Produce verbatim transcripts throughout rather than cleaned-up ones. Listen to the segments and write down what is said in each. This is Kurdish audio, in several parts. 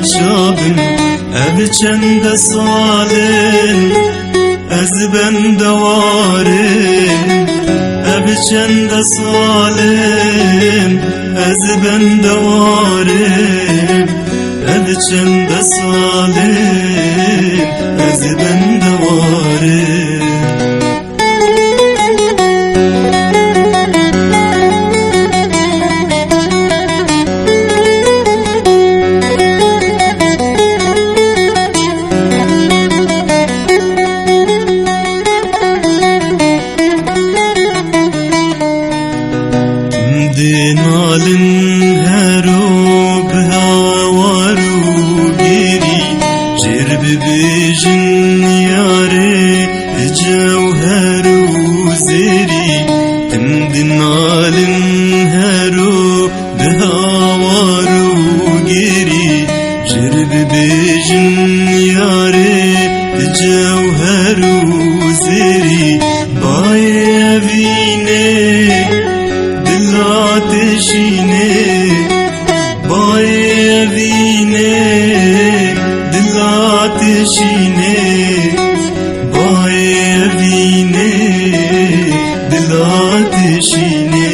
Şabim, ev çende salin ez bendewar im. Ev çende salin ez bendewar im. Ev çende salin ez bendewar im. Dinalim hero bi hawar û gerî, jêr bibêjin yarê cewher û zêrî. Tim dinalim hero bi hawar û gerî, jêr bibêjin yarê cewher û zêrî. Bayê evînê dila têşînê, bayê evînê dila têşînê, bayê evînê dila têşînê.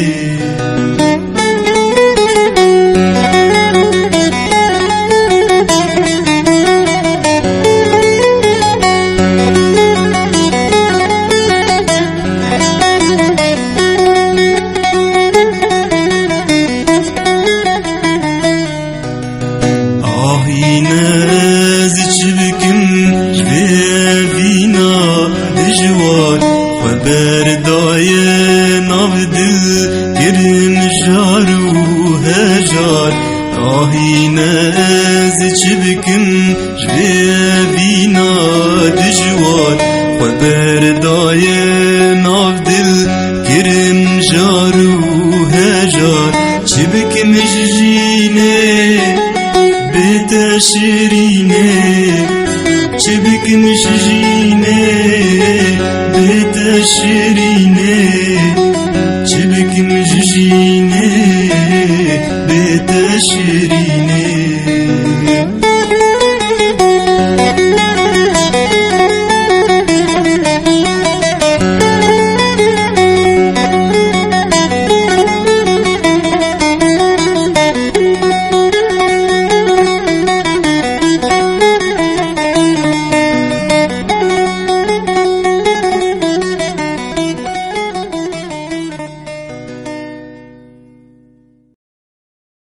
Ahîne ez çi bikim ji vê evîna dijwar, xwe berdaye nav dil, kirin jar û hejar. Ahîne ez çi bikim ji vê evîna dijwar, xwe berdaye nav dil, kirin jar û hejar. Çi bikim ji jînê bê te şirînê, çi bikim ji jînê bê te şirînê, çi bikim ji jînê bê te şirînê.